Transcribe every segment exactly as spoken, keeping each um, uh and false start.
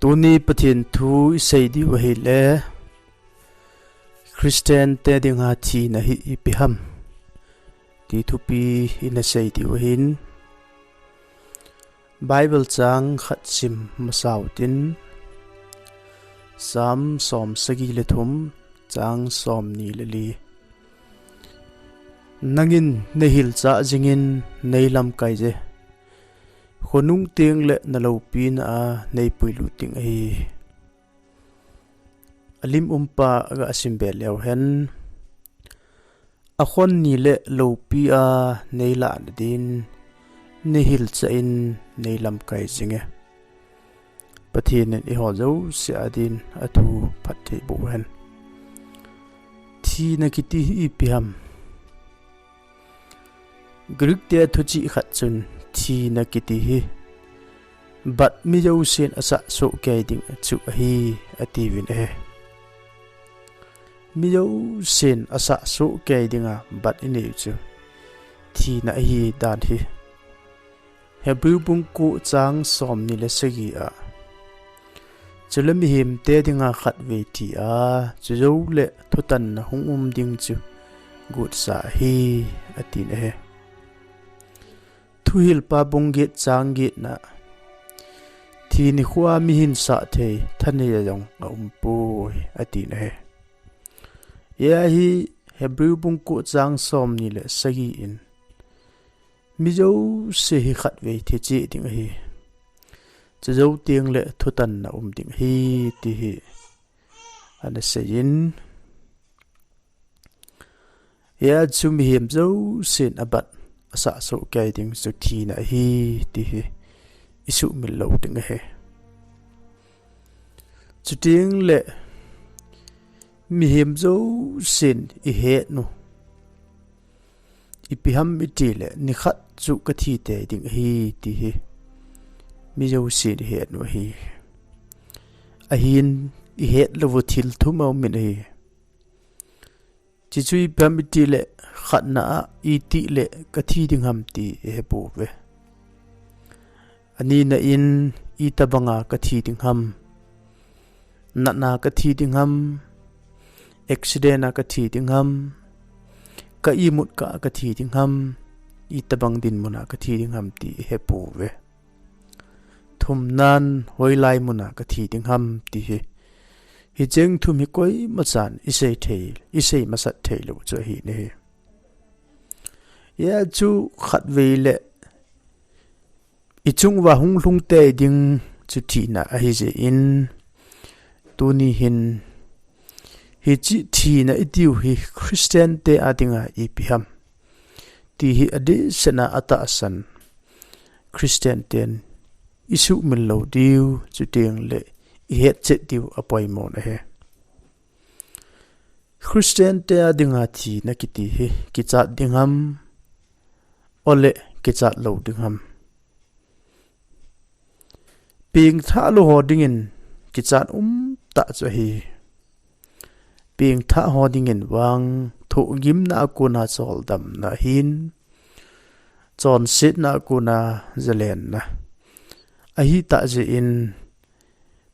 Tuni Pathen thu i sei diu ahile, Christian te dinga thina hi ipi ham ti thupi i na sei diu ahin, Bible chang khat sim masa utin, Psalm som sagi le thum, chang som ni le li. Nangin nei hilchah jingin nei lamkai je, khonung teng le na lopina a nei puilut ding ahi. A lim umpa ga sim be leu hen, a khon ni le lopi a nei lahna din nei hilchah in nei lamkai jinge. Pathen in eiho jouse a din a thu phatthei boh hen. Thina kiti hi ipi ham? Greek te thuchih khat chun thina kiti hi bat mi jousen asah soh kei ding chu ahi, atiuvin ahi. Mi jousen asah soh kei dinga bat i nei u chu thina ahi dan hi. Hebrew bung ko chang som ni le sagi a, chule mihem te dinga khatvei thi a, chujou le thutanna hung um ding chu gotsa ahi, atin ahi. Thuhilpa bung get chang get na, thi nikho a mi hinsah thei thanei a jong a um poi, atin ahi. Hia hi Hebrew bung ko chang som ni le sagi in, mi jouse hi khatvei thi cheh ding ahi. Chujou teng le thutanna um ding ahi, ti hi ana seiyin. Hia chu mihem jousen abat asah soh kei ding chu thina ahi, ti hi i sumil lou ding ahi. Chuteng le mihem jousen i het nu ipi ham i ti le, nikhat chu ka thi tei ding ahi, ti hi mi jousen i het nu ahi. Ahin i het lou u thil thum a um in ahi. Chuchu ipi ham i ti le, khatna a itih le ka thi ding ham ti i he pouve. Anina in itobanga ka thi ding ham? Natna ka thi ding ham? Accident a ka thi ding ham? Ka imut kah a ka thi ding ham? Itobang dinmun a ka thi ding ham ti i he pouve. Thumnan hoilai mun a ka thi ding ham ti hi. Hicheng thum hi koimachan i sei thei, i sei masat thei lou chu ahi nahi. Hia chu khatvei le i chung uva hung lhung tei ding chu thina ahi jeh in, tuni hin hiche thina i tiu hi Christian te a dinga ipi ham ti hi adehset a atahsan Christian ten i sumil lou diu, chuteng le i hetchet diu apoimo nahi. Christian te a dinga thina kiti hi kichat ding ham, ole kichat lou ding ham? Pengthah lou ho dingin kichat um tah chu ahi. Pengthah ho dingin vang thohgimna a kona choldamna ahin, chonsetna a kona zalenna ahi tah jeh in,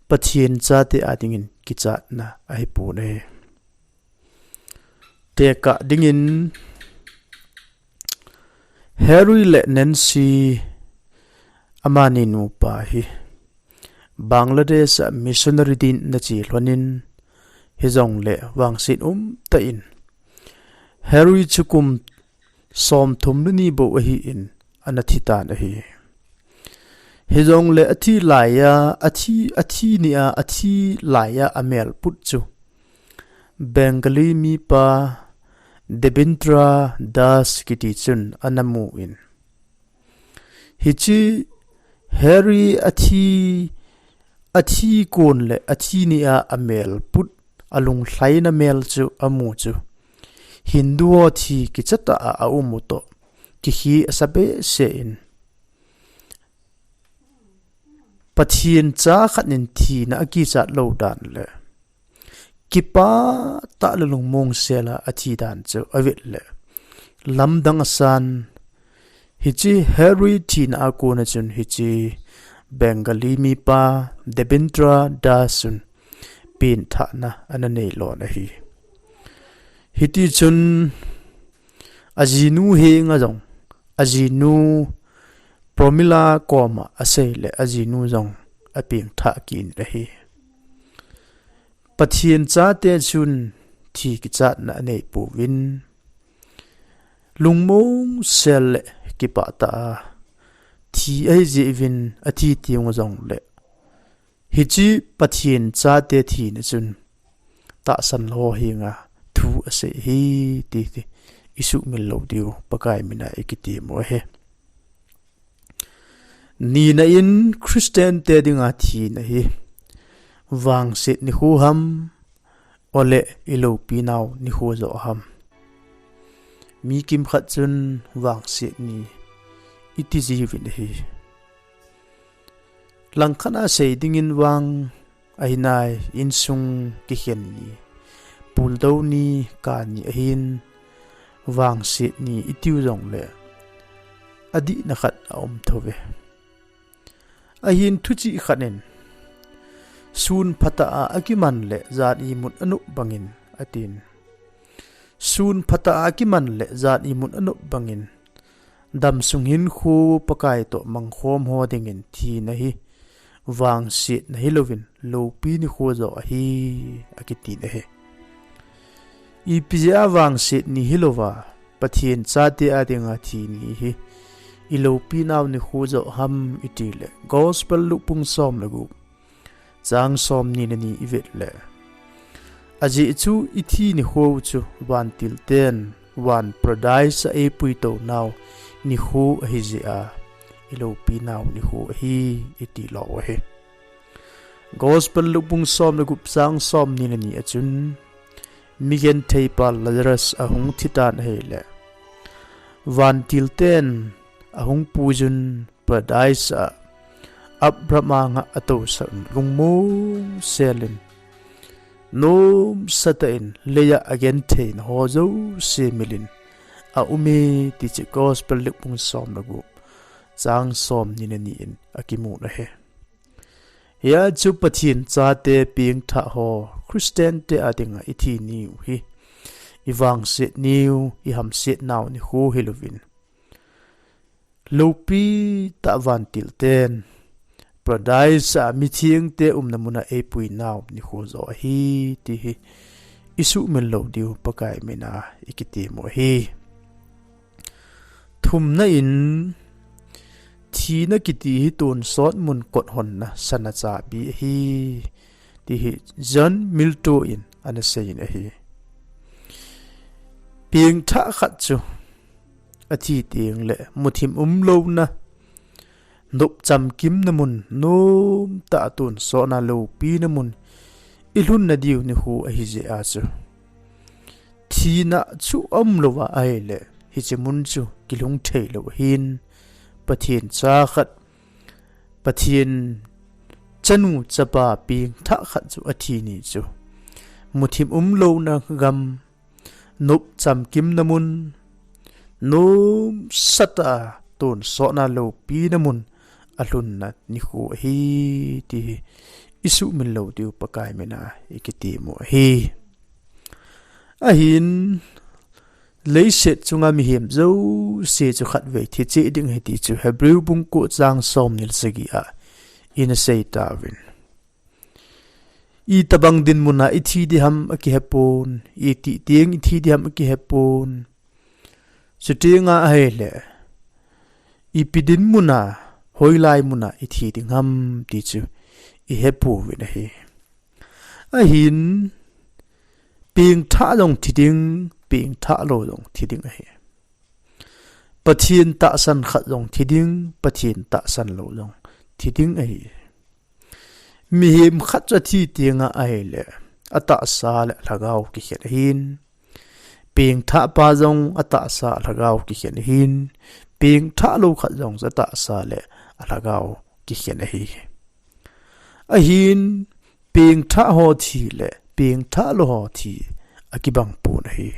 Pathen chate a dingin kichatna ahi pon ahi. Tekah dingin Harry le Nancy amani nupa hi Bangladesh a missionary din ana che lhonin, hijongle vangset umtah in Harry chu kum somthum le ni bou ahin ana thi tan ahi. Hijongle athi laiya, athi, athi nia, athi laiya amel put chu Bengali mipa Debendra Das kiti chun ana mu in, hiche Harry athi, athi kon le athi nia amel put, alunglhaina mel chu amu chu Hindu ho thi kicha tah a aum u toh kikhe asa behseh in, Pathen cha khat in thina akichat lou dan le kipah tah le lungmong sel a athi dan chu avet le lamdang asan. Hiche Harry thina a kona chun hiche Bengali mipa Debendra Das chun pengthahna ana nei lhon ahi. Hiti chun ajinu henga jong, ajinu Pramila koma asei le ajinu jong apengthah kit in ahi. Pathen chate chun thi kichatna anei pouvin, lungmong sel le kipah tah a thi ahi jeh uvin athi teng jongle, hiche Pathen chate thina chun tahsan lou ho henga thu asei ahi ti, ti isuhmil lou diu Pakai mina ikiti mo ahi. Nina in Christian te dinga thina hi vangset nikho ham, ole iloupinau nikho joh ham? Mi kimkhat chun vangset ni iti jiuvin ahi. Langkhat a sei dingin vang ahinai, insung kikhen ni, puldou ni, kani ahin, vangset ni itiu jongle adihna khat aum thouve. Ahin thuchih khat in, sun phatah a akiman le jan imut anop bangin, atin. Sun phatah a akiman le jan imut anop bangin, damsung hinkho Pakai toh mangkhom ho dingin thina hi vangsetna hilouvin loupi nikho joh ahi, akitin ahi. Ipi jeh a vangset ni hilouva Pathen chate a dinga thi ni hi iloupinau nikho joh ham itile, Gospel Luke bung som le gup, chang somni le ni ivet le, ajeh chu ithi nikho chu vantil ten van paradise a eipuitou nau nikho ahi jeh a, iloupinau nikho ahi, iti lou ahi. Gospel Luke bung som le gup, chang somni le ni a chun, migentheipa Lazarus ahung thitan ahile, vantil ten ahung puijun paradise a Abraham anga atousah un, lungmong selin, nomsa tah in leiya agentheina ho jouse milin aume, tichu Gospel Luke bung som le gup, chang somni le ni in akimun ahi. Hia chu Pathen chate pengthah ho, Christian te a dinga ithi niu hi, ivangset niu, ihamsetnau nikho hilouvin, loupi tah vantil ten paradise a mithengte umna muna eipuinau nikho joh ahi, ti hi isuhmil lou diu Pakai mina ikiti mo ahi. Thumna in, thina kiti hi tonsot mun kot honna sana chabi ahi, ti hi John Milton in ana seiyin ahi. Pengthah khat chu athi tengle muthim umlouna, nop chamkimna mun, nomtah a tonsotna loupina mun ilhunna diu nikho ahi jeh a chu, thina chu aumlouva ahile, hiche mun chu kilhung theilou ahin, Pathen cha khat, Pathen chanu chapa pengthah khat chu athi ni chu, muthim umlouna gam, nop chamkimna mun, nomsa tah a tonsotna loupina mun alhunna nikho ahi, ti hi isuhmil lou diu Pakai mina ikiti mo ahi. Ahin, leiset chunga mihem jouse chu khatvei thi cheh ding ahi, tichu Hebrew bung ko, chang somni le sagi a ina sei tauvin. Itobang dinmuna ithi ding ham akihepon, itih teng ithi ding ham akihepon. Chutenga ahile, ipi dinmuna, hoilai muna ithi ding ham, tichu ihepouvin ahi. Ahin, pengthah jong thi ding, pengthah lou jong thi ding ahi. Pathen tahsan khat jong thi ding, Pathen tahsan lou jong thi ding ahi. Mihem khat chu athi tenga ahile, atahsa le alhagao kikhen ahin. Pengthahpa jong atahsa alhagao kikhen ahin. Pengthah lou khat jong chu atahsa le alhagao kikhen ahi. Ahin, pengthah ho thi le pengthah lou ho thi akibang pon ahi.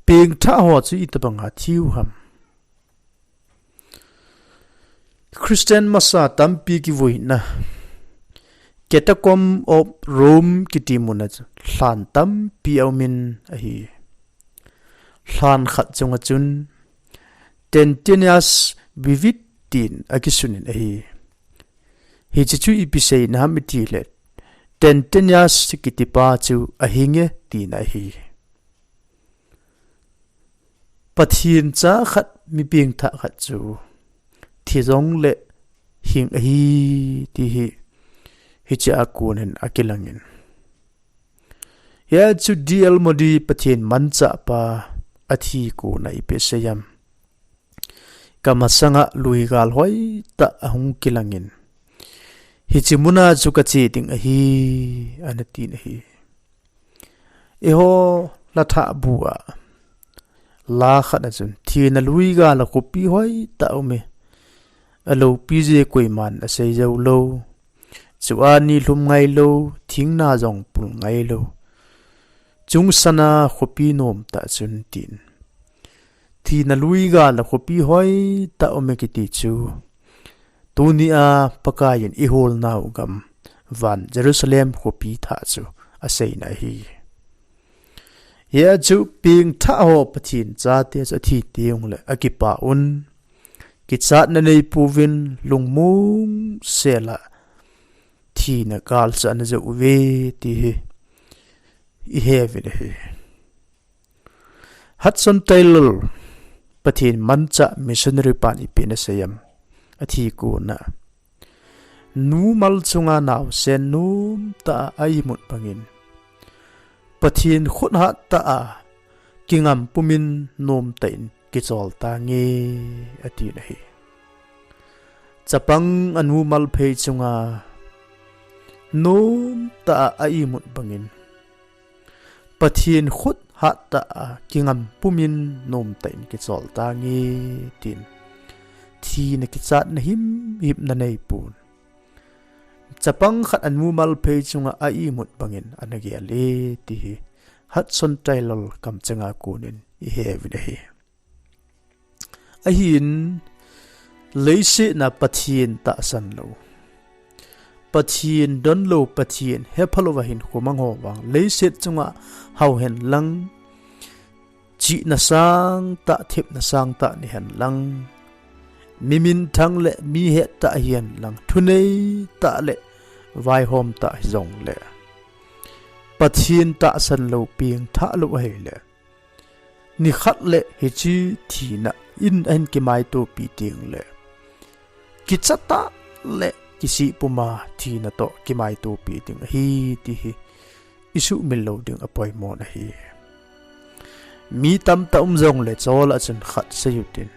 Pengthah ho chu itobanga thiu ham? Christian masa tampi kivuina Catacomb of Rome kiti muna chu lhan tampi aumin ahi. Lhan khat chunga chun Tentianus Vividic tin akisunin ahi. Hiche chu ipi seina ham itile Tentianus kitipa chu ahinge tina ahi. Pathen cha khat, mi pengthah khat chu thi jongle hing ahi ti hi, hiche a konin akilangin. Hia chu D L Moody Pathen manchahpa athi kona ipi asei ham. Kamasanga luigal hoitah ahung kilangin, hiche muna chu kache ding ahi, ana tin ahi. Eiho la thah bu a la khat a chun thina luigal a khopi hoitah aume. Aloupi je koiman asei jou lou. Chu a ni lhum ngai lou, thingna jong pul ngai lou. Chungsana khopi nomtah chun tin. Thina luigal a khopi hoitah aume kiti chu. Tunia Pakaiyin iholnau gam van Jerusalem khopi thah chu aseina ahi. Hia chu pengthah ho Pathen chate chu athi teng le akipah un. Kichatna neipouvin lungmong sela thina gal chu ana jou uve ti hi iheuvin ahi. Hudson Taylor, Pathen manchah missionary pan ipi ana sei ham. Athi kona numal chunga naosen nomtah a imut bangin Pathen khut hattah a kingam pumin nomtah in kichol tange atin ahi. Chapang anu malphei chunga nomtah a imut bangin Pathen khut hattah a kingam pumin nomtah in kichol tange tin thina kichatna himhim ana neipon. Chapang khat anu malphei chunga a imut bangin ana gel e ti hi Hudson Taylor kamchanga konin iheuvin ahi. Ahin, leiset a Pathen tahsan lou, Pathen don lou, Pathen hepha lou a hinkho mang ho vang leiset chunga hao hen lang, chihna sangtah, thepna sangtah nei hen lang, mi minthang le mi hettah hihen lang, thunei tah le vaihom tah hijongle Pathen tahsan lou, pengthah lou ahile, nikhat le hiche thina in ahin kimaitopi teng le, kicha tah le kisih puma thina toh kimaitopi ding ahi ti hi isuhmil lou ding apoimo ahi. Mi tamtah um jongle chol a chun khat seiyu tin.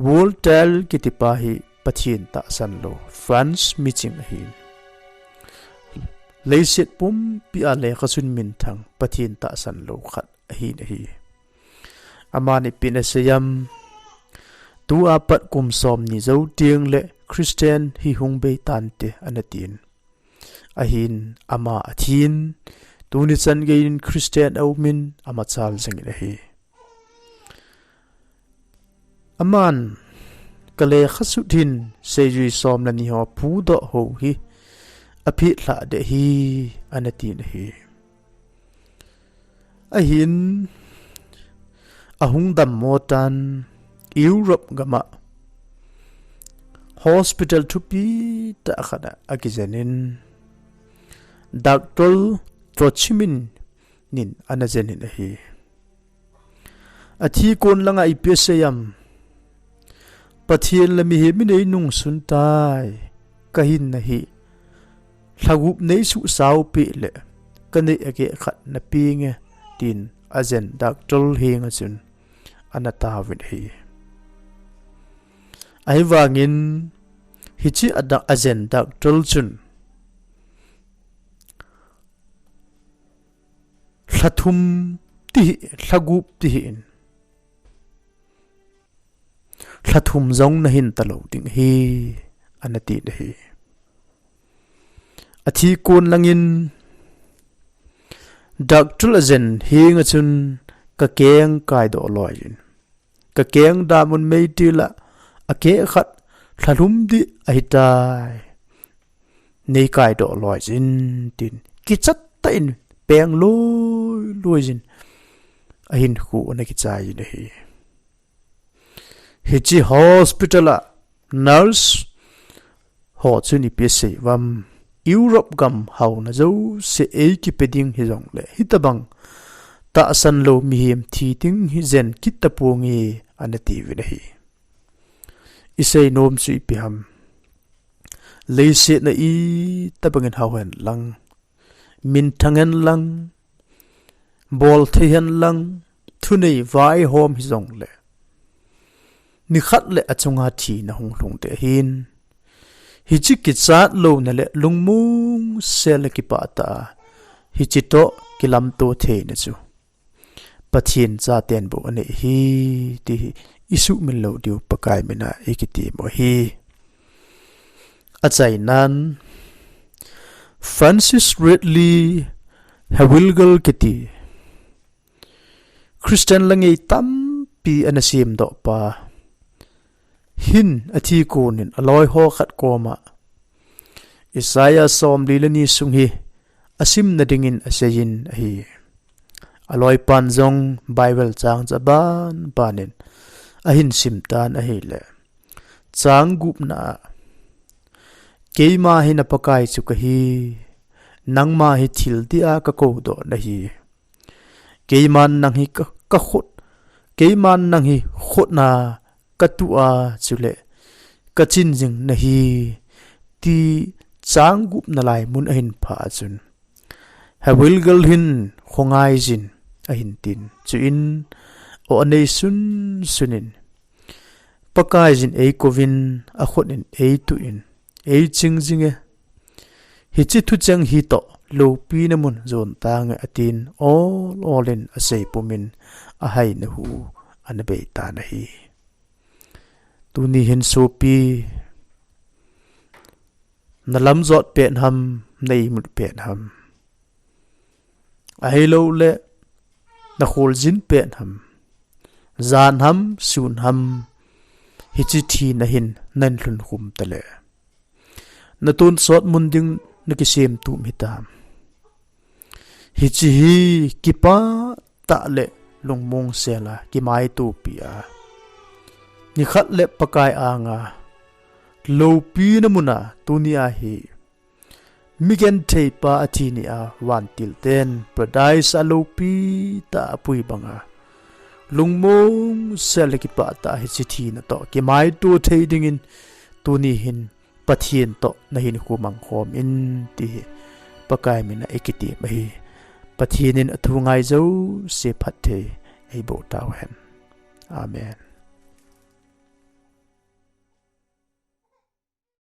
Voltaire kitipa hi Pathen tahsan lou France miching ahin, leiset pumpi a lekhasun minthang Pathen tahsan lou khat ahin ahi. Aman ipi ana sei ham, tua pat kum somni jou teng le Christian hi hung bei tante ana tin. Ahin ama athin, tuni chan geiyin Christian aumin ama chal jengin ahi. Aman, ka lekha sut hin seijui som le ni ho phudoh ho hi aphet lhah deh hi, ana tin ahi. Ahin, ahung dammo tan Europe gam a hospital thupi tah khat a akijen in, Doctor Trochimin nin ana jen in ahi. Athi kon langa ipi asei ham, Pathen le mihem in einungsun tai, kahinna hi lhagup neisuh sao peh le kanei akeh khat napeng e, tin ajen doctor henga chun ana taovin ahi. Ahivangin hiche a da-, ajen doctor chun lha thum ti hi, lha gup ti hi in, lha thum jong nahin talou ding ahi, ana tin ahi. Athi kon langin, doctor ajen henga chun kakeng kaidoh loi in, kakeng damun meitil a, akeh khat lhalhum dih ahitai. Nei kaidoh loi jin tin kichat tah in peng loi loi jin ahinkho ana kichai jin ahi. Hiche hospital a nurse ho chun ipi asei uvam, Europe gam haona jouse eikipe ding hijongle hitabang tahsan lou mihem thi ding hi jen kit taponge ana tiuvin ahi. Isei nom chu ipi ham. Leiset a itabangin hao hen lang, minthang hen lang, bolthei hen lang, thunei vaihom hijongle nikhat le achunga thina hung lhung ding ahin. Hiche kichat louna le lungmong sel le kipah tah a hiche toh kilamto theina chu Pathen chaten bou anei ahi, ti hi isuhmil lou diu Pakai mina ikitem u ahi. Achainan, Francis Ridley Havergal kiti Christian la ngei tampi ana semdoh pa hin athi konin aloiho khat koma Isaiah somli le ni sung hi asimna dingin aseijin ahi. Aloipan jong Bible chang chaban banin ahin simtan ahile, chang gupna a, Keima hi na Pakai chu kahi, nangma hi thil tia kakoudoh nahi. Keiman nang hi ka, kakhut, keiman nang hi khutna katuh a chule kachin jing nahi, ti chang gupna lai mun ahin phah a chun, Havergal hin khongai jin ahin tin. Chuin aw anei sunsunin, Pakaiyin eikouvin, akhutnin eituhin, eiching jinge. Hiche thucheng hitoh loupina mun jon tange atin, ol olin aseipumin ahaina hu ana beitan ahi. Tuni hin sopi, nalamjot pet ham, naimut pet ham, ahilouleh nakholjin pet ham, jan ham, sun ham, hiche thina hin nahin lhunkhum tale, natonsot mun ding nakisem tum hitam. Hiche hi kipah tah le lungmong sela kimaitopi a, nikhat le Pakai anga loupina muna tunia hi migentheipa athi nia vantilten Paradise a loupi tah a apui banga, lungmong sel le kipah tah hiche thina toh kimaito thei dingin tuni hin Pathen toh nahin khomang khomin, ti hi Pakai mina ikitem ahi. Pathenin athungai jouse phatthei eiboh tauhen. Amen.